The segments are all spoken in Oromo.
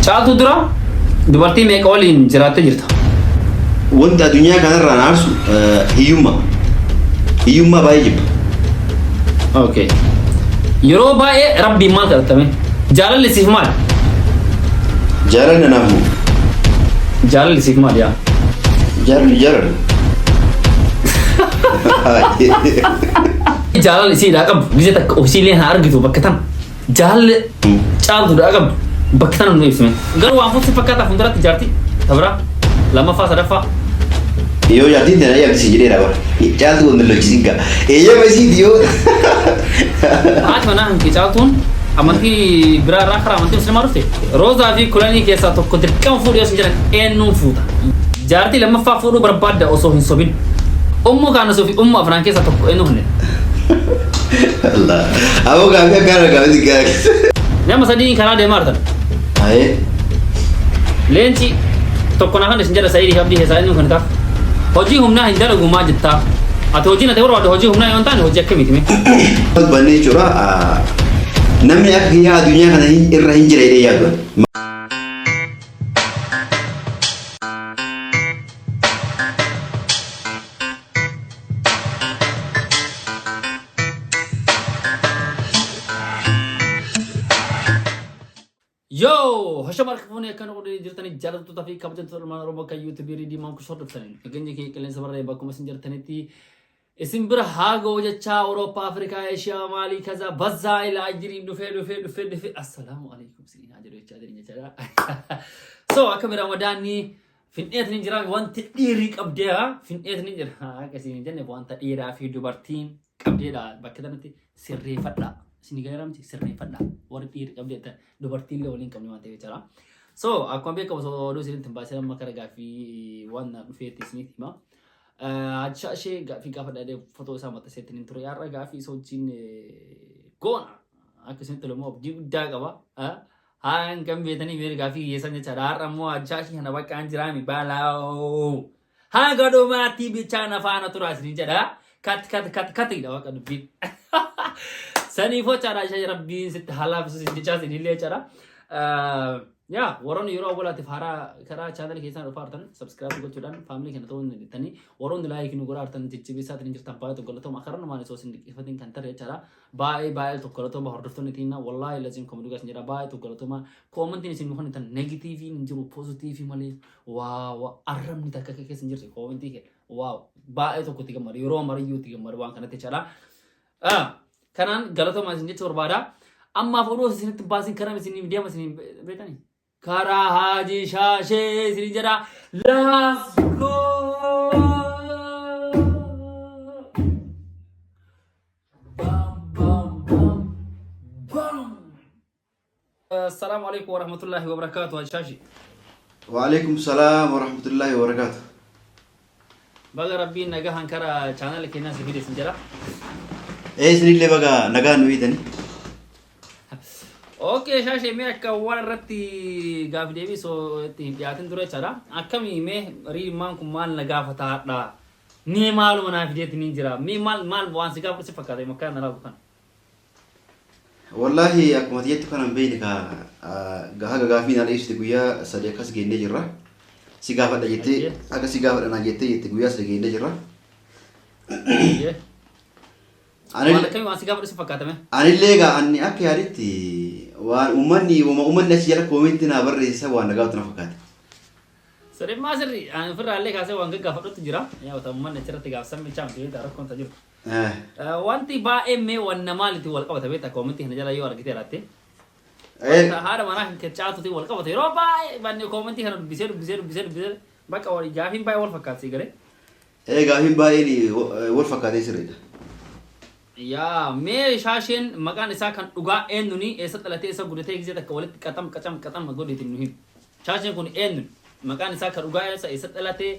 Caaltuu dura dubartii meeqa waliin jiraattee jirta? Wanti addunyaa kanarraa na aarsu hiyyummaa. Hiyyummaa baay'ee jibba. Okay. Yeroo baay'ee rabbiin maal kadhattame? Jaalalli siif maal? Jaalalli anaaf moo? Jaalalli siif maal yaa? Jaalalli jaalala. Jaalalli isiidhaa qabdu gizee takka ofisiilee haa argitu bakka tana. Jaalalli caaltuudhaa qabdu bakka tana nu ibsime. Garuu waan fuutu si fakkaataa fuulduratti jaartii tabira lammaffaa sadaffaa. Yoo jaartiin tana eeyyamti si jedheera bara. Caaltuu wal lochisiin gaa. Eeyyama isiiti yoo. Haati manaa hanqii caaltuun amantii biraa irraa karaa amantii musliimaa dhufte. Roozaa fi kulanii keessaa tokko dirqama fuudhi yoo sin jedhan eenyuun fuuta? Jaartii lammaffaa fuudhuu barbaadda osoo hin sobin. Ummu Kaanusuu fi Ummu Afnaan keessaa tokko eenyu fuudhe? Allah. Aboo gaafii akkaana gaafii gaafii. Nama sadiin karaa deemaa jirtan. Ayee. Leenci tokko na kan isin jedha Sa'iidii fi Abdii keessaa eenyu kan taaf? Hojii humnaa hin dalagu maa jettaa? Ati hojii nati barbaaddu hojii humnaa yoo hin taane hojii akkamiiti mee? Bannee jechuudha. Namni akka kiyyaa addunyaa kana irra hin jira jedhee yaadu. Yoo hashama harka fuunee akka nu godhanii jirtanii jaalattoota fi kabajamtoota ilmaan Oromoo kan yuutuubii Riidii Maankush hordoftaniin nageenya keenya qilleensa barree bakkuma isin jirtanitti isin bira haa ga'u jechaa Awurooppaa, Afrikaa, Eeshiyaa, maalii kaza bazzaa ilaa jiriin dhufee dhufee dhufee dhufee assalaamu alaikum isiniin haa jedhu jechaa jirin jechaadha. So akka Ramadaanni Fin'eetiin hin jiraame wanti dhiirri qabdee haa fin'eetiin hin jira akka isin hin jenne wanta dhiiraa fi dubartiin qabdeedha bakka kanatti sirreeffadha isin gaaramti sirreeffadha warri dhiirri qabdee dubartiin illee waliin qabne waan ta'eef jechaadha. So akkuma beekamu osoo oduu isinitti hin baasin amma kara gaaffii waan dhufeetti isinitti hima. Achaa ishee gaaffii gaafa dhadhee fotoo isaa maxxanseetti hin ture har'a gaaffii isa wajjin goona akka isinitti tolu immoo abdii guddaa qaba. Haan kan beetanii mee gaaffii hiyyeessan jechaadha. Har'a immoo achaashii kana baqqaan jiraami balaa'oo. Hanga dhumaatti bichaan afaana turaa isin jedha. Kat kat kat katidha waaqa dubbiin. Saniif hochaadha ishee rabbiin sitti haa laaffisu isin jechaa isin illee jechaadha. Yaa warroonni yeroo awwalaatiif haaraa karaa chaanalii keessaan dhufaa jirtan subscribe gochuudhaan faamilii keenya ta'uu hin dandeettanii warroonni laayikii nu godhaa jirtan jajjabeessaatiin jirtan baay'ee tokko galatooma karaa osoo isin dhiqqifatiin kan tarree jechaadha. Baay'ee baay'ee tokko galatoma hordoftoonni teenya wallaahi laziim kama dhugaa isin jedha baay'ee tokko galatoma koomantiin isin nu kennitan negatiivii hin jiru poozitiivii malee waaw arrabni takka akka keessa hin jirre koomantii kee waaw baay'ee tokko itti gammadu yeroo amariyyuu itti gammadu waan kanatti jechaadha. Kanaan galatoma isin jechuu barbaada. Ammaaf oduu isinitti baasin karaa isin deema isin beektanii. Karaa Haajii Shaashee isin jedha. Let's go! Bam, bam, bam, bam. Assalaamu alaikum warahmatullahi wabarakatuh Haji Shaashi. Waalaikum salaam warahmatullahi wabarakatuh. Baga rabbiin nagahan kara chaanala keenyaa si fide sin jedha. Ee isinillee baga nagaan nu hiitanii. Okay Shaashee mee akka waan irratti gaafi deebii osoo itti hin dhiyaatin dura jechaadha. Akkamii mee riimaan kun maal na gaafataadha? Mee maaluma naa fideetti niin jira. Mee maal maal waan si gaafadhu si fakkaata makkaa na laalu kana. Wallaahi akkuma ati jettu kana hin beekne ka haga gaafii naa dhiyeessite guyyaa sadi akkas geennee jirra. Si gaafadha jettee Ayyee. akka si gaafadha naan jettee jette guyyaa sadi geennee jirra. Ayyee. Waan Anil- akkamii waan si gaafadhu si fakkaata mee? Anillee egaa anni akka yaaditti waan uummanni uummanni achi jala koomentii naa barreessa waan na gaafatu na fakkaata. Sirrimmaa sirri ani ofirraa illee kaasee waan gaggaafadhutti jira. Yaa ta'u manni achirratti gaafsan bichaa miti beektaa rakkoon ta jirtu. Wanti baay'een mee wanna maalitiin wal qabata beektaa koomentii kana jala yoo argite laatte. Wanta haadha manaa kan caatutiin wal qabata yeroo baay'ee banne koomentii kana dubbisee dubbisee dubbisee dubbisee bakka wal gaafiin baay'ee wal fakkaatsi galee. Gaafiin baay'een wal fakkaatee sirriidha. Yaa mee shaasheen maqaan isaa kan dhugaa eenyuni eessa dhalatee eessa guddatee gisee takka walitti qaxam qacam qaxam godhiitiin nu himi. Shaasheen kun eenyuni maqaan isaa kan dhugaa eessa eessa dhalatee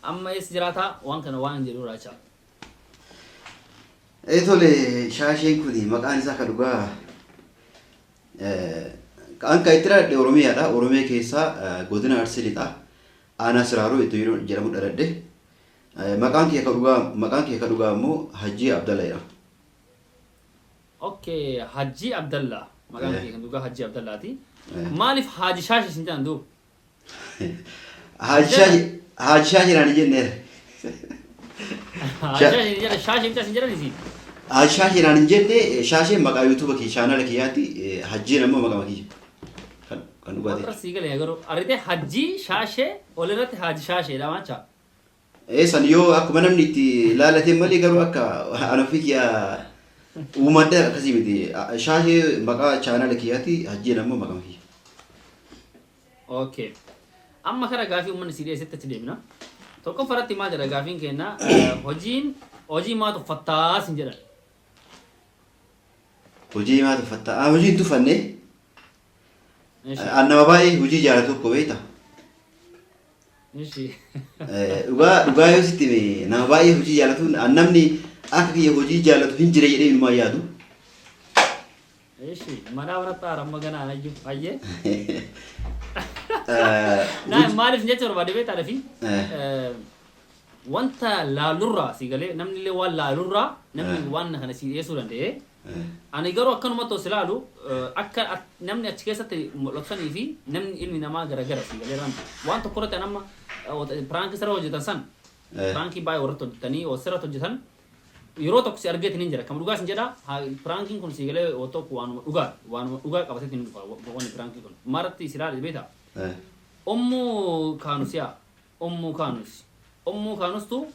amma eessa jiraataa waan kana waan jedhu raachaa. Ee tole shaasheen kun maqaan isaa kan dhugaa kan kan itti dhaladhe Oromiyaadha. Oromiyaa keessaa godina Arsii Lixaa aanaa Siraaroo iddoo jedhamu dhaladhe. Maqaan kiyya ka dhugaa maqaan kiyya ka dhugaa immoo Hajjii Abdalla jedhama. Okay, Hajjii Abdalla. Maqaan kee kan dhugaa Hajjii Abdallaati. Maaliif Haaji Shaashee sin jedhan duuba? Haaji Shaashee naan hin jenneera. Haaji Shaashee jedhan, Shaashee bichaa sin jedhan isin. Haaji Shaashee naan hin jenne. Shaasheen maqaa YouTube kiyya, chaanala kiyyaatti. Hajjiin ammoo maqaa kiyya. Kan dhugaati. Warra sii galee garuu argitee Hajjii Shaashee walirratti Haaji Shaasheedha maacha. San yoo akkuma namni itti ilaalate malee, garuu akka ana ofii kiyya uumadda akkasii miti. Shaashee maqaa chaanala kiyyaatti, Hajjiin ammoo maqaa kiyya. Okay. Amma kara gaafii uummanni sii dhiyeessetti achi deemna. Tokkoffaa irratti maal jedha gaafiin kenna? Hojiin hojii maa tuffattaa sin jedhan. Hojii maa tuffattaa? Hojii hin tuffanne. An nama baay'ee hojii jaalatu tokko, beekta. Ishi. Dhugaa dhugaa yoo sitti hime, nama baay'ee hojii jaalatu. An namni akka kiyya hojii jaalatu hin jire jedhee inumaa yaadu. Ishi. Manaa biratti aara amma ganaa anayyuu. Ayyee. Naa maaliif jecha barbaade beektaa fi wanta laalurraa si galee, namni illee waan laalurraa namni waan kana si dhiyeessuu danda'e. Ani garuu akkanumatti os ilaalu, akka namni achi keessatti mul'atu fi namni ilmi namaa garagara, si galee ran waan tokko irratti. An amma prankii sirra hojjetan san, prankii baay'ee warratti hojjetanii sirratti hojjetan, yeroo tokko si argeetiin hin jira. Kam dhugaa sin jedha, prankiin kun si galee tokko waanuma dhugaa qabateetiin hin dhufa. Wanni prankii kun maratti si ilaale beektaa? Ummu Kaanusiyaa, Ummu Kaanus, Ummu Kaanustu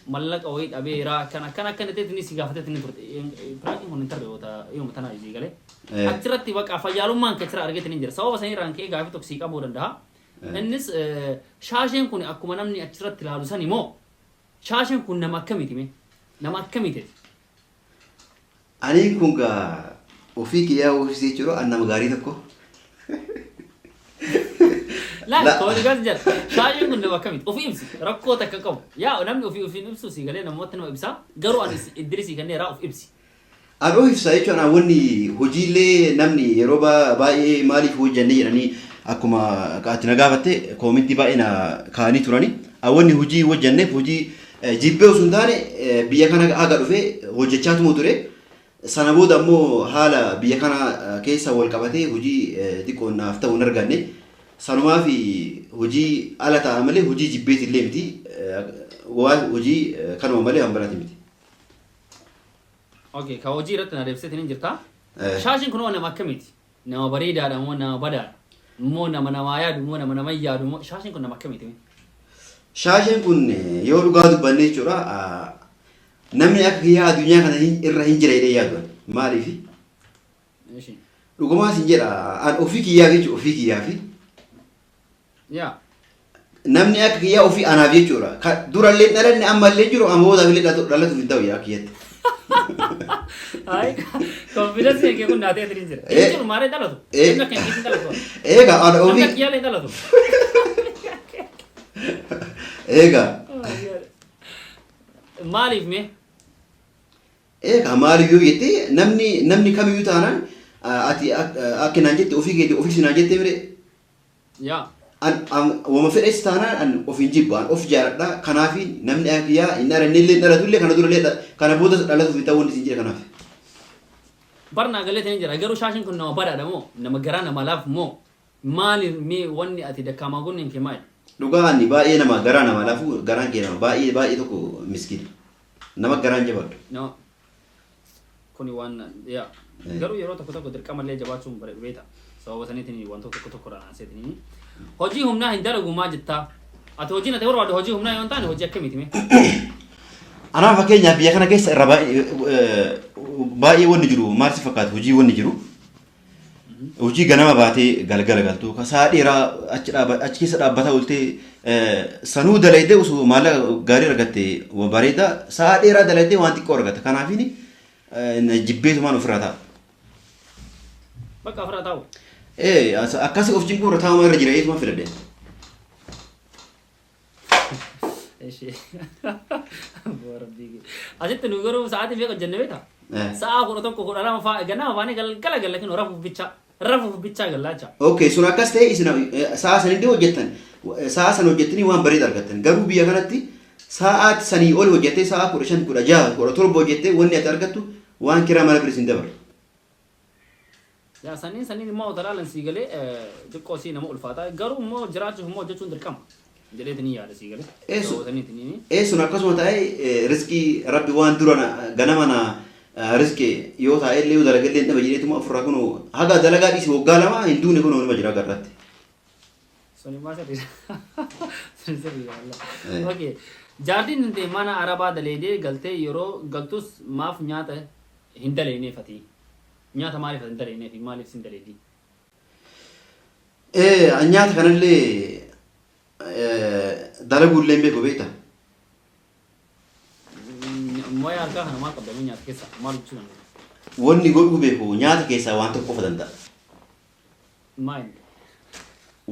mallaqa wayii dhabeera kan akkana akkana ta'etti si gaafateetti ni turte. Prankiin kun hin tarre yooma tanaa isii galee. Achirratti bakka fayyaalummaan kee achirra argeetiin hin jira. Sababa sanirraan ka'ee gaafii tokko sii qabuu danda'a. Innis Shaasheen kun akkuma namni achirratti ilaalu sani moo, Shaasheen kun nama akkamiiti mee? Nama akkamiiti? Ani kun gaa ofii kiyyaa ofiisee jechuudha, an nama gaarii tokko. Laal, koolii jira. Shaasheen kun nama akkamiiti? Ofii ibsi. Rakkoo takka qabu. Yaa namni ofii ofiin ibsu, si galee, namoota nama ibsa. Garuu ani iddili sii kenneeraa, of ibsi. An of ibsa jechuun, an wanni hojiilee namni yeroo baay'ee maaliif hojjannee jedhanii akkuma ati na gaafatte commentii baay'ee na kaa'anii turani. An wanni hojii hojjanneef hojii jibbee osoo hin taane, biyya kana haga dhufee hojjechaatuma ture. Sana booda ammoo haala biyya kana keessa wal qabatee hojii xiqqoo naaf ta'u hin arganne. Sanumaa fi hojii ala ta'a malee hojii jibbeeti illee miti. Waan hojii kanuma malee waan biraati miti. Okay, ka hojii irratti na deebisee hin jirta. Shaashiin kun nama akkamiiti? Nama bareedaadha moo nama badaadha? Moo nama namaa yaadu moo nama nama hin yaadu moo, shaashiin kun nama akkamiiti? Shaasheen kun yoo dhugaa dubbanne jechuudha, namni akka kiyyaa addunyaa kana irra hin jira jedhee yaadu. Maaliif? Ishi. Dhugumaa sin jedha, an ofii kiyyaaf jechuudha, ofii kiyyaafi. Yaa. Namni akka kiyyaa ofii anaaf jechuudha. Durallee hin dhalanne, ammallee jiru, amma boodaaf illee dhalatuuf hin ta'u yaa kiyyatti. Ay, confidence kee kun naatee hin jira. Inni jiru maaree dhalatu. Namni akka hin dhalatu. Egaa ana Namni ofii akka kiyyaallee hin dhalatu. Egaa. Maaliif mee? Egaa maaliif yoo jette, namni kamiyyuu taanaan, ati akka naan jette ofii keetii ofii sinaan jette mire. Yaa. An wama fedhes taanaan an of hin jibbu, an of jaaladha. Kanaafi namni akka kiyyaa hin dhalanne illee, hin dhalatu illee, kana dura illee kana booda dhalatuuf hin ta'u wanti isin jedhe kanaaf. Barnaa galee hin jira. Garuu shaashiin kun nama badaadha moo nama garaa nama laaf moo maali mee, wanni ati dakkaamaa gunneen kee maali? Dhugaa ani baay'ee nama garaa nama laafu, garaan kee nama baay'ee baay'ee tokko miskiina. Nama garaan jabaadhu. No. Kuni waan yaa. Garuu yeroo tokko tokko dirqamallee jabaachuun beeta. Sababa saniitiin wantoota tokko tokko irraa naaseetiin. Hojii humnaa hin dalagu maa jettaa? Ati hojiin ati barbaaddu hojii humnaa yoo hin taane, hojii akkamiiti mee? Anaa fakkeenyaaf biyya kana keessa irra baay'ee wanni jiru maal si fakkaata, hojii wanni jiru hojii ganama baatee galgala galtu, ka sa'a dheeraa achi achi keessa dhaabbataa ooltee sanuu dalaydee osoo maallaqa gaarii argatte bareeda, sa'a dheeraa dalaydee waan xiqqoo argatta. Kanaafiin jibbeetumaan ofirraa ta'a. Bakka ofirraa taa'u. Akkasii of cinquu irra taa'uma irra jira eetuma filadhe. Ishee. Asitti nu garuu sa'aatii meeqa hojjenne beektaa? Sa'a 11, 12 fa'aa ganama baanee galgala galla, kinoo rafuuf bichaa gallaacha. Okay, sun akkas ta'e, isin sa'a sanillee hojjettan, sa'a sana hojjettanii waan bareeda argattan. Garuu biyya kanatti sa'aati sanii ol hojjettee, sa'a 15, 16, 17 hojjettee, wanni ati argattu waan kiraa mana biris hin dabarre. Yaa saniin saniin immoo utalaalan sii galee xiqqoo sii nama ulfaata. Garuu immoo jiraachuuf immoo hojjechuun dirqama. Jedheetini yaada sii galee. Eessu. Ee sun akkasuma ta'ee riskii Rabbi waan dura ganama na riskii yoo taa'e illee yoo dalaga illee hin dhaba jedheetuma ofirraa kun haga dalagaa dhiisi waggaa 2 hin duune kun numa jira agarratti. Suni maa sirriidha. Suni sirriidha wallah. Okay. Jaartiin tante mana Arabaa daleedee galtee yeroo galtus maaf nyaata hin daleeneefati? Nyaata maaliif hin daleeneefi? Maaliif sin daleedi? Ee nyaata kanallee dalaguu illee hin beeku beekta. Mooyaa harkaa kana maal qabda nyaata keessa maal gochuu dandeessa? Wanni godhuu beeku nyaata keessaa waan tokko qofa danda'a. Maal?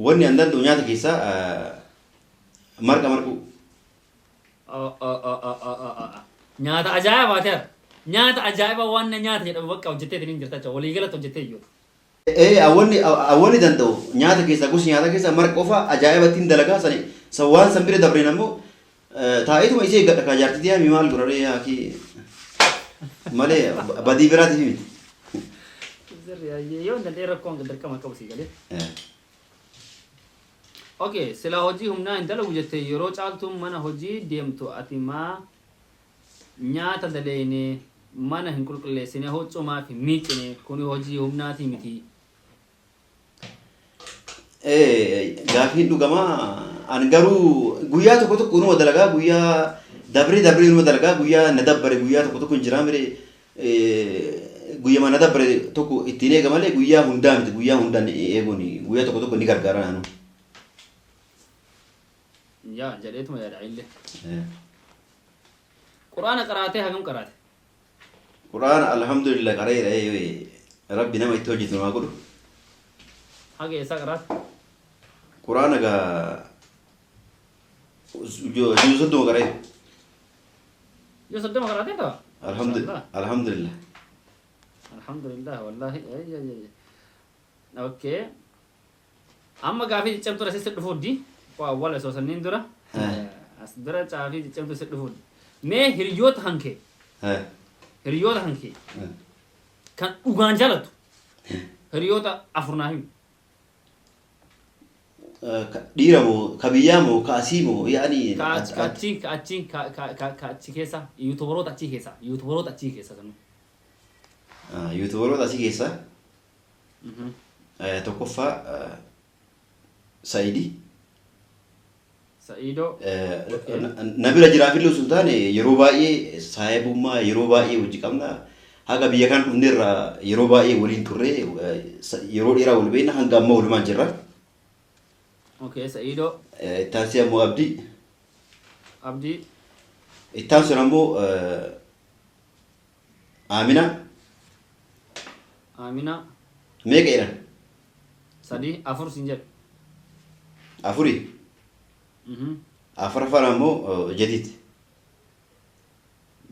Wanni an danda'u nyaata keessaa marqa marquu. Nyaata ajaa'ibaa ta'e. Nyaata ajaa'ibaa waan na nyaata jedhamu bakka hojjettee hin jirta jechuudha. Waliigalatti hojjettee iyyuu. Ee awwanni danda'u nyaata keessaa gosi nyaata keessaa marqa qofa ajaa'iba ittiin dalagaa sani san waan san bira dabreen ammoo taa'eetuma isee eeggadha kaa jaartii deemi maal godharee yaakii malee badii biraatiif miti. Yoo hin danda'e rakkoon dirqama qabu sii galee. Okay, sila hojii humnaa hin dalagu jette yeroo Caaltuun mana hojii deemtu ati maa nyaata daleeyne, mana hin qulqulleessine, huccuu maaf hin miiccine, kuni hojii humnaatii miti. Gaafiin dhugamaa an garuu guyyaa tokko tokko numa dalagaa, guyyaa dabree dabree numa dalagaa, guyyaa na dabbare guyyaa tokko tokko hin jiraa mire, guyyama na dabbare tokko ittiin eega malee guyyaa hundaa miti. Guyyaa hundaan eeguun guyyaa tokko tokko ni gargaara naannoo. Yaa jedheetuma yaada illee. Quraana qaraatee hagam qaraate? Quraana alhamdulillah qareera, Rabbi nama itti hojjetu namaa godhu. Haga eessaa qaraate? Quraana gaa juzu 30 qareera. Yoo 30 qaraatee ta'a? Alhamdulillah. Alhamdulillah. Alhamdulillah wallahi. Ay ay ay. Okay. Amma gaafii ciccamtuu asitti dhufuuddi. Waa awwala osoo sanniin dura. As dura caafii ciccamtuu sitti dhufuuddi. Mee hiriyoota hankee. Hiriyoota hankee. Kan dhugaan jaallattu. Hiriyoota afur naa himi. Dhiira moo ka biyyaa moo ka asii moo yaani? Ka achi ka achi ka ka ka ka achi keessa, YouTuberoota achii keessa, YouTuberoota achii keessa sanuu. YouTuberoota asii keessa tokkoffaa Saidii. Sa'iidoo. Na bira jiraafillee osoo hin taane yeroo baay'ee saayibummaa yeroo baay'ee hojii qabna. Haga biyya kana dhufnerra yeroo baay'ee waliin turre, yeroo dheeraa wal beekna, hanga ammaa walumaan jirra. Okay, Sa'iidoo. Ittaansii ammoo Abdii. Abdii. Ittaan sun ammoo Amina. Amina. Meeqa jedhan? Sadii, afur siin jedhe. Afuri. Afuraffaan ammoo Jadiid.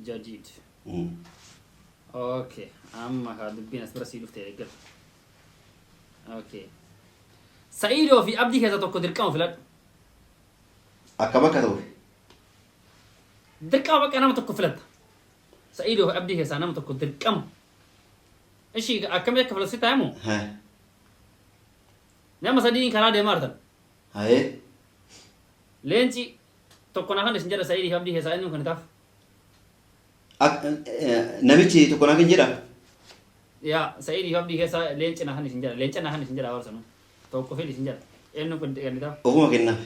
Jadiid. Okay, amma kaa dubbiin as bira sii dhufte eeggadhu. Okay. Sa'iidoo fi Abdii keessa tokko dirqama filadhu. Akkam akka ta'uuf? Dirqama bakka nama tokko filatta. Sa'iidoo fi Abdii keessaa nama tokko dirqama. Ishii akkamii akka filatu si taa'imu? Nama sadiin karaa deemaa jirtan. Leenci tokko na kan isin jedha, Sa'iidii fi Abdii keessaa eenyuun kan taaf? Namichi tokko naa kan jedha. Yaa Sa'iidii fi Abdii keessaa leenci na kan isin jedha. Leenca na kan isin jedha warsanuu. Tokko fili isin jedha. Eenyuun kan taaf? Ofuma kennaaf.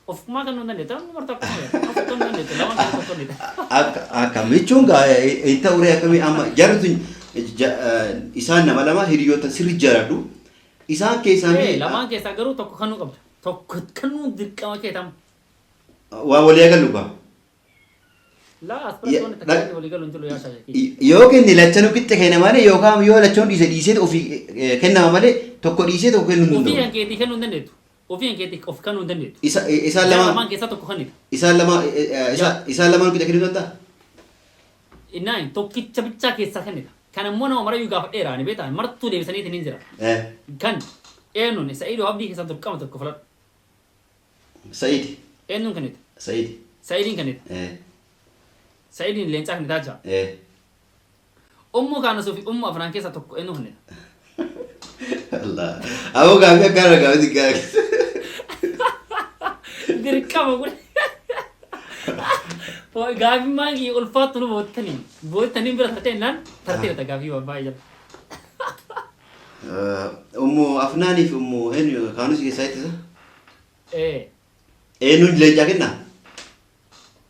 Ofumaa kan nuun dandeettu. Amma marta akkuma of kan nuun dandeettu. Lama kan tokko ni. Akka akkam jechuun gaa hin ta'u ree, akkamii amma jarri tun isaan nama lama hiriyoota sirri jaaladhu. Isaan keessaa mee Lamaan keessaa garuu tokko kan nu qabda. Tokko kan nuun dirqama kee tam. Waa walii agallu kaa. Laa as biratti wanti takka inni walii galu hin jiru yaa shaashakii. Yoo kenne lachanuu qixxe kenna malee yookaan yoo lachanuu dhiise dhiisee ofii kennama malee tokko dhiisee tokko kennuu hin Ofii danda'u. kan keetii kennuu hin dandeettu. Ofii kan keetii of kennuu hin dandeettu. Isaan Jara lama lamaan keessaa tokko kennita. Isaan lama isaan lamaan qixa kennuu danda'a? Innaan tokkicha bichaa keessaa kennita. Kan immoo nama marayyuu gaafa dheeraa ni beektaa martuu deebisaniitiin hin jira. Kan eenyuun Sa'iidoo Abdii keessaa dirqama tokko filadhu. Sa'id. Eenyuun kennita? Sa'id. Sa'iidiin kennita. Sa'iidiin leencaa kennitaa jira. Ummu Kaanusuu fi Ummu Afnaan keessaa tokko eenyu kennita? Allah. Aboo gaafii akkanarra gaafii gaafii. Dirqama kun. Gaafii maal ulfaattu nu boottanii boottanii bira tartee innaan tartee gaafii waan baay'ee jala. Ummu Afnaanii fi Ummu eenyu kaanus keessaa ittisa? Ee. Eenyuun leencaa kennaa?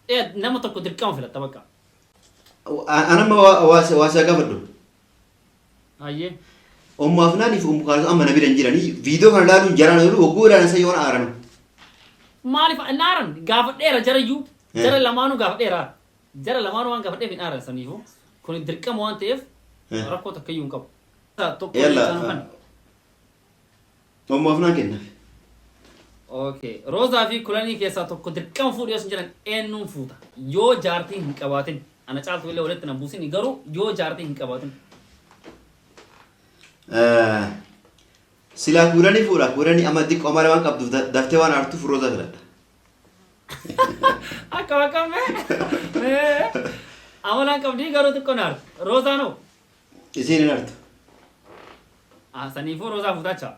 Ee, nama tokko dirqama filatta bakka. Anamma waa si gaafadhu. Ayyee. Ummu Afnaanii fi Ummu Kaanus amma na bira hin jiranii viidiyoo kana ilaaluun jaraan oolu hogguu ilaalan isa yoona aaran. Maaliif hin aaran? Gaafadheera jarayyuu. Jara lamaanuu gaafadheera. Jara lamaanuu waan gaafadheef hin aaran saniifuu. Kun dirqama waan ta'eef rakkoo takkayyuu hin qabu. Tokko Yalla. leencaa nu kan. Ummu Afnaan kennaaf. Okay. Roozaa fi Kulanii keessaa tokko dirqama fuudhee osoo hin jiran eenyuun fuuta? Yoo jaartii hin qabaatin. Ana caaltu illee walitti na buusin, garuu yoo jaartii hin qabaatin. Silaa Kuulanii fuudha. Kuulanii amma xiqqoo amala waan qabduuf daftee waan aartuuf Roozaa filadha. Akka akkam mee? Amalaan qabdii garuu xiqqoo na aarti. Roozaan hoo? Isiin hin aartu. Ah, saniifuu Roozaa fuutachaa.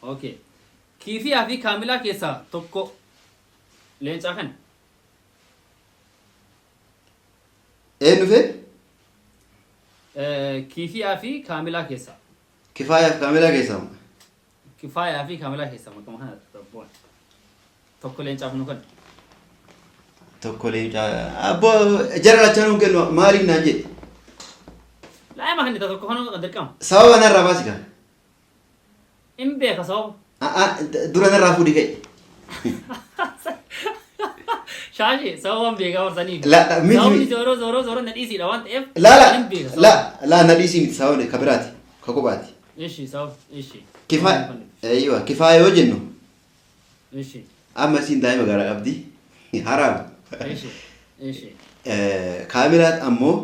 Okay. Kiifiyaa fi Kaamilaa keessaa tokko leencaa kan. Eenyu fee? Kiifiyaa fi Kaamilaa keessaa. Kifaayaa fi Kaamilaa keessaa. Kifaayaa fi Kaamilaa keessaa maqama kana rabboon. Tokko leencaaf nu kan. Tokko leencaa. Abboo, jara lachanuu hin kennu maaliif naan jedhe. Laa'ima kan tokko kan dirqama. Sababa narraa baasi kaa. Hin beeka sababa. Dura narraa fuudhi ka'e. Shaashee sababa hin beekaa barsaniif. La la miti. Sababni zooroo zooroo zooroo na dhiisiidha waan ta'eef. La la hin beeka la sababa. la, na dhiisii miti, sababni ka biraati, ka kophaati. Ishi, sababa ishi. Kifaaya, eeyyiwa, kifaaya yoo jennu amma isiin daa'ima garaa qabdi, haraam. Ishi ishi. Kaamilaat ammoo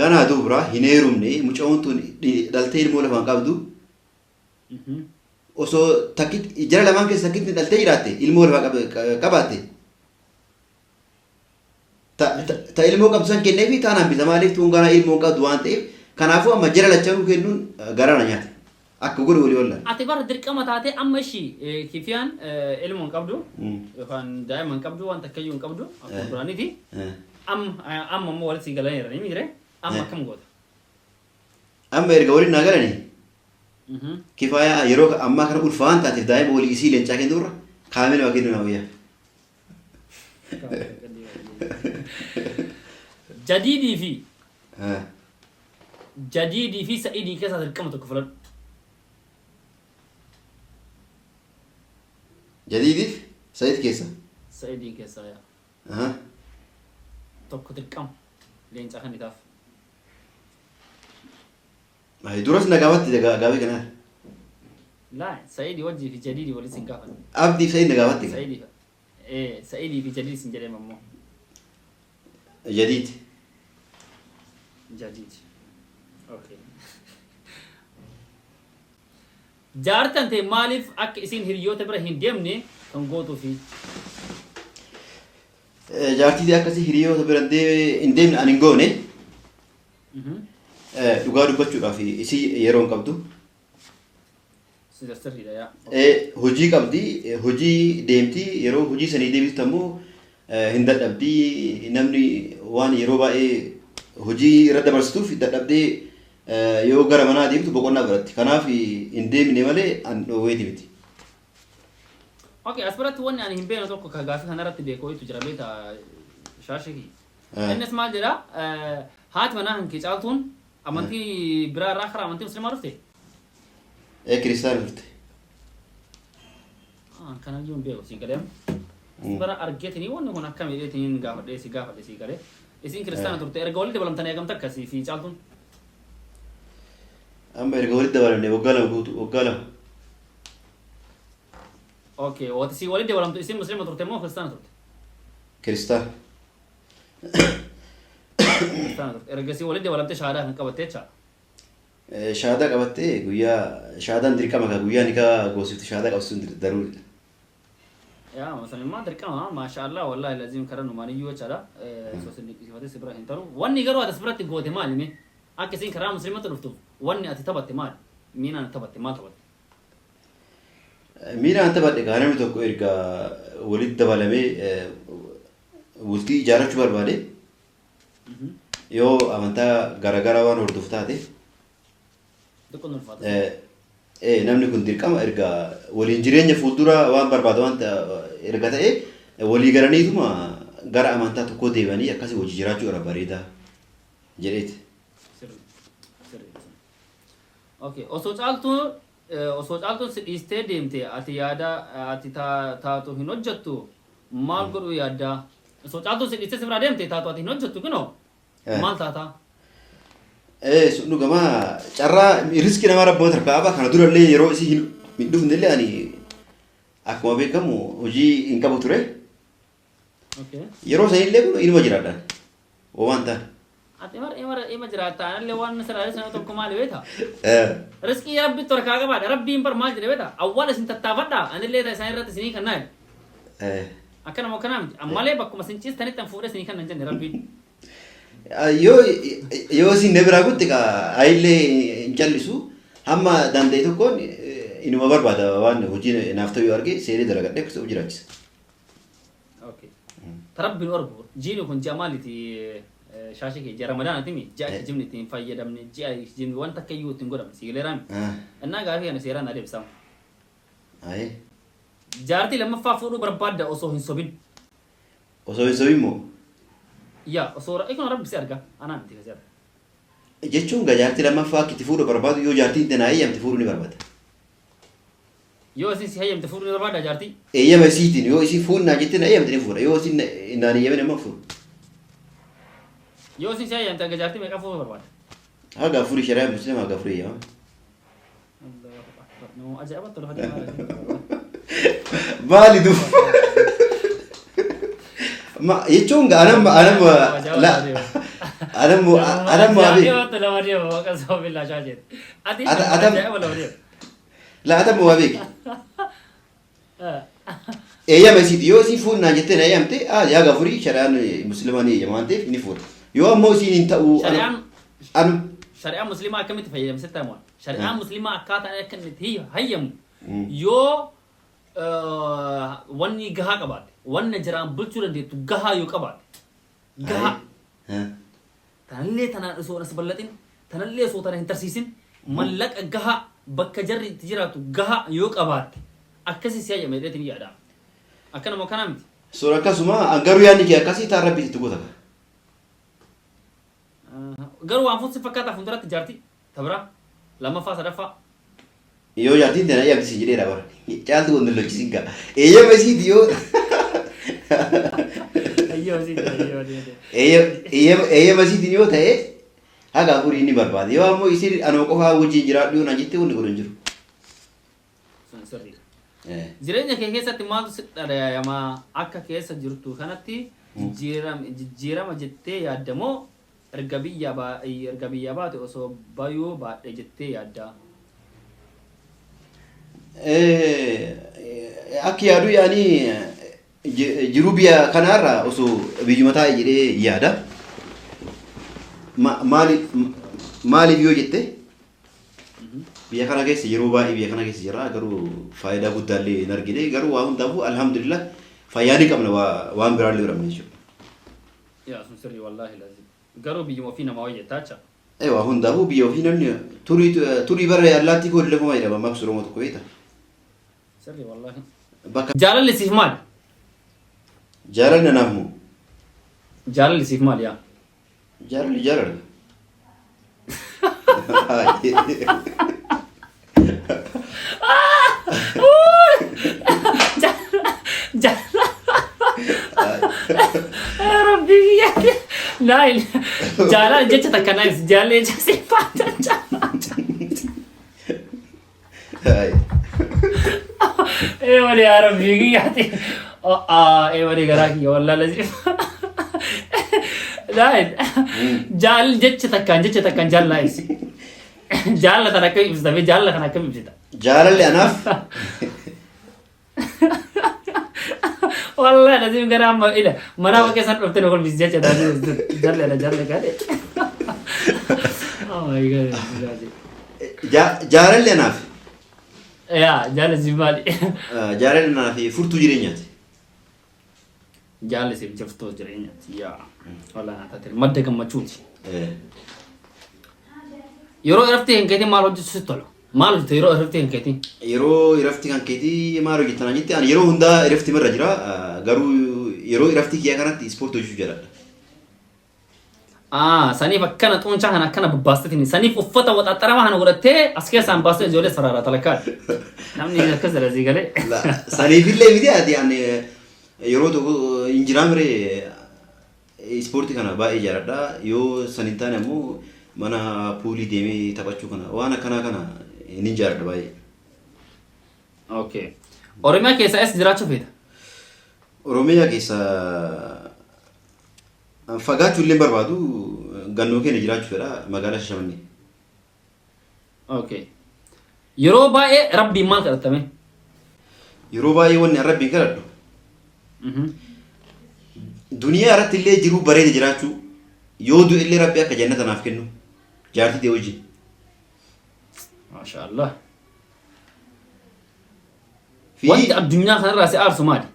ganaa dubra hin heerumne, mucoon tun dhaltee ilmoo lafaan qabdu. Osoo takkitti jara lamaan keessa takkitti dhaltee jiraatte, ilmoo lafaa qabaatte, ta ilmoo qabdu san kenneefi taan hambisa. Maaliif? Tuun ganaa ilmoo hin qabdu waan ta'eef. Kanaafuu amma jara lachanuu kennuun garaa na nyaata, akka godhu walii wallaan. Ati bara dirqama taatee amma ishii Kifiyaan ilmoo hin qabdu yookaan daa'ima hin qabdu, waan takkayyuu hin qabdu akkuma duraaniiti. Amma amma immoo walitti galaniira ni mire, amma akkam goota? Amma erga waliin naa galanii, Kifaayaa yeroo ammaa kana ulfaaan taateef daa'ima walii isii leencaa kennuurra Kaamila kennuu naa wayyaa. Jadiidii fi Sa'idii keessaa dirqama tokko filadhu. Jadiidiif Sa'id keessa. Sa'idii keessaa yaa. Tokko dirqama leencaa kan itaaf. Ay, duras na gaafatte gaafii kanaa. Laa, Sa'idii wajjii fi Jadiidii walitti sin gaafan. Abdii fi Sa'id na gaafatte. Sa'idii Sa'idii fi Jadiid sin jedhee ammoo. Jadiid. Jadiid. Okay. Jaartan ta'e maaliif akka isin hiriyoota bira hin deemne kan gootuu fi? Jaartii akkasii hiriyoota bira hin deemne ani hin goone. Dhugaa dubbachuudhaaf isii yeroo hin qabdu. Sirriidha yaa. Hojii qabdi, hojii deemti, yeroo hojii sanii deebistu ammoo hin dadhabdi. Namni waan yeroo baay'ee hojii irra dabarsituuf dadhabdee yoo gara manaa deemtu boqonnaa godhatti. Kanaaf hin deemne malee an dhoowweeti miti. Okay, as biratti wanni ani hin beekne tokko ka gaafii kanarratti beeku wayitu jira, beektaa, Shaashiki? Innis maal jedha? Haati manaa kan kee caaltuun amantii biraa irraa karaa amantii musliimaa dhufte? Kiristaana turte. Ah, kanayyuu hin beeku, siin galee. Bara argeetinii wanni kun akkam jedheetiin gaafadhee si gaafadhe, sii galee. Isin kiristaana turte, erga walitti dabalamtanii hagam takka si fi caaltuun? Amma erga walitti dabalamne waggaa 2 guutu, waggaa 2. Okay, wati si walitti dabalamtu isin musliima turte moo kiristaana turte? Kiristaana. Kiristaana turte. Erga si walitti dabalamte shahaadaa kan qabatte jecha. Shahaadaa qabattee, guyyaa shahaadaan dirqama ka guyyaa nikaa goosiftu shahaadaa qabsiisuun daruudha. Yaa, masalimmaa dirqama, maasha Allah, wallahi lazim kara numaan iyyuu jechaadha. Osoo sin dinqisiifatee si bira hin taru. Wanni garuu ati as biratti goote maali mee? Akka isiin karaa musliimatti dhuftuuf wanni ati taphatte maali? Miinaan ati taphatte maal taphatte? Miinaan taphadhe gaa namni tokko erga walitti dabalamee bultii ijaarrachuu barbaade yoo amantaa garaagaraa waan hordofu taate Xiqqoo nu ulfaata. Namni kun dirqama erga waliin jireenya fuuldura waan barbaadu waan erga ta'e walii galaniituma gara amantaa tokkoo deemanii akkasii hojii jiraachuu irra bareedaa jedheeti. Sirri. Sirri. Okay. Osoo Caaltuun si dhiistee deemte ati yaada ati taatu hin hojjettu maal godhuu yaaddaa? Osoo Caaltuun si dhiistee si biraa deemte taatu ati hin hojjettu kunoo maal taataa? Sun dhugamaa carraa riskii namaa rabboota harkaa qaba. Kana durallee yeroo isii hin dhufnellee ani akkuma beekamu hojii hin qabu ture. Yeroo sanillee kun inuma jiraadhaan. Waan taane. Ati ima jiraatta anallee waan sirraa sana tokko maali beektaa? Riskii Rabbitti harkaa qabaadha. Rabbiin bar maal jedhe beektaa? Awwaala isin tattaafadhaa anillee isaan irratti isinii kannaa jedhe. Akkana moo akkanaa miti? Ammalee bakkuma isin ciistanitti an fuudhee isinii kanna hin jenne Rabbiin. Yoo isin na biraa gutte ayillee hin callisu hamma danda'e tokkoon inuma barbaada waan hojii naaf ta'u yoo arge seenee dalagadhee akkasuma of jiraachisa. Okay. Rabbiin argu jiini kun ji'a maaliiti shaashii kee ji'a Ramadaanaati mi ji'a kijibni ittiin fayyadamne ji'a kijibni wanta akka iyyuu ittiin godhamne si galeeraami. Innaa gaafii kana seeraan adeemsamu. Jaartii lammaffaa fuudhuu barbaadda osoo hin sobin. Osoo hin sobin moo? Yaa osoo ikuma Rabbi si arga anaa miti ka si arga. Jechuun gaa jaartii lammaffaa akka itti fuudhu barbaadu yoo jaartiin tanaa eeyyamte fuudhuu ni barbaada. Yoo isin si hayyamte fuudhuu ni barbaadda jaartii? Eeyyama isiitiin yoo isin fuudhnaa jettee na eeyyamte ni fuudha yoo isin naan eeyyamin immoo fuudha. Yoo isin si hayyamte hanga jaartii meeqa fuudhuu barbaadda? Haga afurii shari'aa musliima haga afurii eeyyama. Allahu akbar. Nama ajaa'ibatti lafa deemaa jira. Maali duuf? Ma jechuun gaa anam anam la anam anam waa beeku. Ajaa'ibatti lafa deema waaqa saba billaa shaashee. Ati Atam ajaa'iba lafa deema. La atam waa beeki. Eeyyama isiiti yoo isii fuudhnaa jettee na eeyyamte yaa afurii shari'aan musliimaa ni eeyyama waan ta'eef ni fuudha. Yoo ammoo isiin hin ta'u Shari'aan anu shari'aan musliimaa akkamitti fayyadamsitti himu? Shari'aan musliimaa akkaataan akka inni itti hayyamu yoo wanni gahaa qabaatte wanna jiraan bulchuu dandeettu gahaa yoo qabaatte gahaa tanallee tanaan osoo as bal'atin tanallee osoo tana hin tarsiisin mallaqa gahaa bakka jarri itti jiraatu gahaa yoo qabaatte akkasi si hayyama jedheetiin yaada. Akkanuma akkanaa miti. Suura akkasuma garuu yaadni kee akkasii taan rabbi itti goota. Garuu waan fuutu si fakkaata fuulduratti jaartii ta biraa lammaffaa sadaffaa. Yoo jaartiin tana eeyyamti si jedheera bara. Caaltu kun lolchisiin gaa. Eeyyama isiiti yoo Ayyoo si ayyoo ayyoo. Eeyyama isiitiin yoo ta'e haga afurii ni barbaada. Yoo ammoo isiin anuma qofaa wajjin jiraadhu yoo naan jette wanni godhu hin jiru. Sun sirriidha. Jireenya kee keessatti maaltu si dhagayamaa akka keessa jirtu kanatti jijjiirama jettee yaadda moo erga biyya baate osoo bayuu baadhe jettee yaadda? Akka yaadu yaani jiruu biyya kanaarraa osoo biyyuma taa'e jedhee yaada. Maaliif yoo jette biyya kana keessa yeroo baay'ee biyya kana keessa jira garuu faayidaa guddaallee hin argine garuu waa hundaafuu alhamdulillah fayyaa ni qabna waan biraallee godhamne jechuudha. Yaa sun sirrii wallaahi lazim. Garuu biyyuma ofii namaa wayya taacha. Waa hundaafuu biyya ofii namni turii turii bara allaattii koo lafuma jedhama maqsu Oromoo tokko beekta. Sirrii wallaahi. Bakka Jaalalli siif maali? Jaalalli nanaaf moo? Jaalalli siif maali yaa? Jaalalli jaalala. Rabbi biyya. Laa jaalala jecha takka naa ibsi jaalalli jecha siif maali? Ee wali yaa Rabbi kiyyaati. Ee wali garaa kiyya wallaahi lazim. Laa jaalala jecha takkaan jaalala naa ibsi. Jaalala kana akkam ibsita mee jaalala kana akkam ibsita? Jaalalli anaaf Wallahi lazim gara amma ila mana bakka isaan dhufte nu kolfis jecha taatee jaalala jaalala gaadhe. Oh my God. Jaalalli anaaf Yaa jaalasi maali? Jaalalli anaaf furtuu jireenyaati. Jaalasi jirtuu jireenyaati. Yaa. Walaa taate madda gammachuuti. Yeroo irratti hin keetiin maal hojjetu sitti tola? Maal hojjeta yeroo irratti hin keetiin? Yeroo irafti kan keetii maal hojjettan jette, ani yeroo hundaa irafti irra jira, garuu yeroo irafti kiyyaa kanatti ispoortii hojjechuu jaalladha. Ah, saniif akkana xuuncaa kana akkana babbaastetiin saniif uffata waxaaxaramaa kana godhattee as keessaan baastee ijoollee sarara talakkaa. Namni akkas jedha sii galee. Saniifillee miti, ati ani yeroo tokko hin jiraa miree, ispoortii kana baay'ee jaalladha. Yoo san hin taane ammoo mana puulii deemee taphachuu kana, waan akkanaa kana ni jaalladha baay'ee. Okay. Oromiyaa keessa eessa jiraachuu feeta? Oromiyaa keessa fagaachuu illee barbaadu, gannoo keenya jiraachuu fedha, magaalaa Shashamannee. Okay. Yeroo baay'ee rabbiin maal kadhatame? Yeroo baay'ee wanni an rabbiin kadhadhu duniyaa irratti illee jiruu bareeda jiraachuu, yoo du'e illee rabbi akka jannata naaf kennu jaartii ta'e wajjin. Maasha Allah. Fi Wanti addunyaa kanarraa si aarsu maali?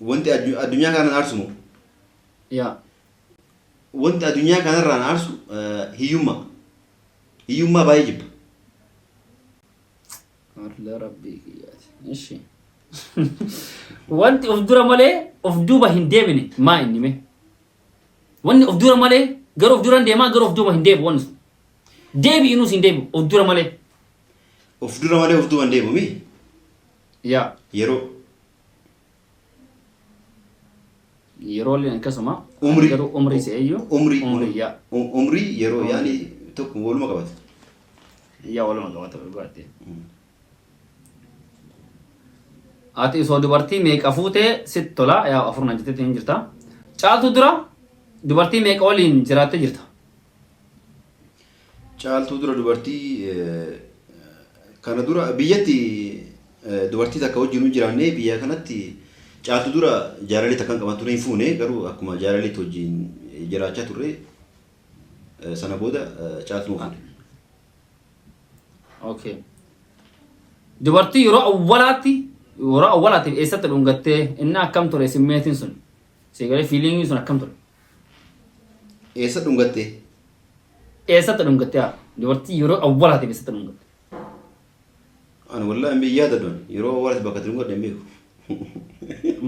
Wanti addunyaa kana aarsu moo? Yaa. Wanti addunyaa kanarraa na aarsu hiyyummaa. Hiyyummaa baay'ee jibba. Allah rabbii kiyyaati. Ishi. Wanti of dura malee of duuba hin deebine maa inni mee? Wanni of dura malee gara of dura deemaa, gara of duuba hin deebi'u wanni sun. Deebi'inuus hin deebi'u of dura malee. Of dura malee of duuba hin deebi'u mi? Yaa. Yeroo. Yeroo illee akkasuma. Umrii. Garuu umrii si'eeyyuu. Umrii. Umrii, yaa. Umrii yeroo yaani tokko waluma qabata. Yaa, waluma qabata barbaadde. Ati osoo dubartii meeqa fuutee sitti tola? Yaa, afur nan jettetti hin jirta. Caaltuu dura dubartii meeqa waliin jiraattee jirta? Caaltuu dura dubartii kana dura biyyatti dubartii takka wajjin jiraannee, biyya kanatti caaltuu dura jaalallee takka hin qaban ture, hin fuune, garuu akkuma jaalalleetti wajjin jiraachaa turre, sana booda caaltuu fuune. Okay. Dubartii yeroo awwalaatti, yeroo awwalaatiif eessatti dhungattee, inni akkam ture simmeetiin sun? Seegalee feelingiin sun akkam ture? Eessa dhungattee? Eessatti dhungattee haa? Dubartii yeroo awwalaatiif eessatti dhungatte? Ani wallaahi hin biyyaa yaadadhu, yeroo awwaalaatti bakka itti dhungadhe hin beeku.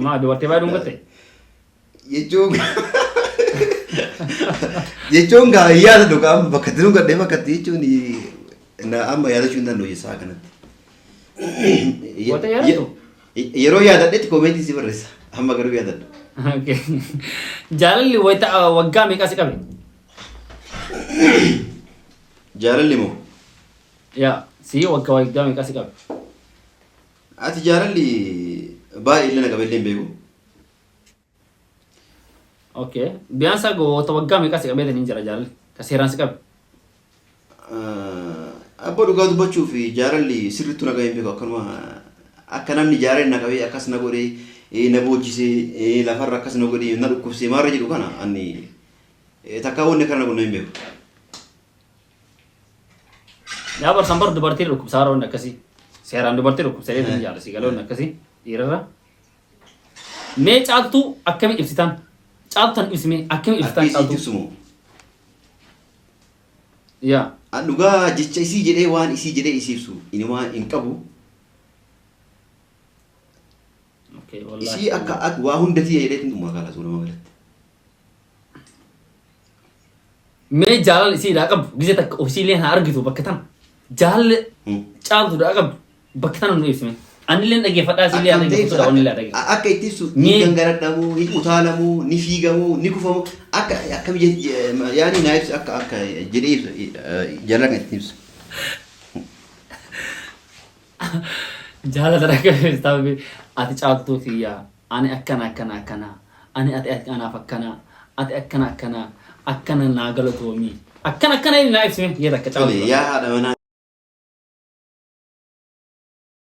Maa, dubartii baay'ee dhungatte? Jechuun gaa hin yaadadhu gaa, amma bakka itti dhungadhe, bakka itti jechuun na amma yaadachuu hin danda'u isaa kanatti. Wanta yaadattu? Yeroo yaadadhetti koomentii si barreessa. Amma garuu yaadadha. Okay. Jaalalli wayita waggaa meeqa si qabe? Jaalalli moo? Yaa, si waggaa meeqa si qabe? Ati jaalalli baay'ee illee na qabe illee hin beeku. Okay. Biyaansa goota waggaa meeqa si qabee hin jira jaalalli? Ka seeraan si qabe? Abbaa, dhugaa dubbachuuf jaalalli sirrittuu na qabee hin beeku, akkanuma akka namni jaalalli na qabee akkas na godhee, na boochisee, lafarra akkas na godhee, na dhukkubsee maarra jedhu kana ani takkaa wanni akkana na godhe hin beeku. Yaa, barsan bar dubartii dhukkubsaa roonni akkasii. Seeraan dubartii dhukkubsee hin jaalasi si galoonni akkasii dhiirarra. Mee caaltuu akkami ibsitan? Caaltuu tan ibsime, akkami ibsitan Akka isii caaltuu? ibsu moo? Yaa. An dhugaa jecha isii jedhee, waan isii jedhee isii ibsu inumaa hin qabu. Okay, wallahi. Isii akka waa hundatii jedhee xumura kaala walumaa galatti. Mee jaalala isiidhaa qabdu gizee takka ofisiilee haa argitu bakka tana. Jaalala caaltuudhaa qabdu bakka tana nu ibsime. Anillee dhaggeeffadhaa, isiillee haa Akkam ta'e dhaggeeffatu, daawwanillee haa dhaggeeffatu. Akka itti ibsu ni gangaladhamu, ni utaalamu, ni fiigamu, ni kufamu, akka akkam yaani naa ibsu, akka jedhee ibsu jaalala kan itti ibsu. Jaalala akka ibsitaa ati caaltuu kiyyaa, ani akkana akkana akkana, ani ati anaaf akkana, ati akkana akkana akkana, naa galatoomii, akkana akkana inni naa ibsime gizee takka Tole caaltuu. Yaa haadha manaa.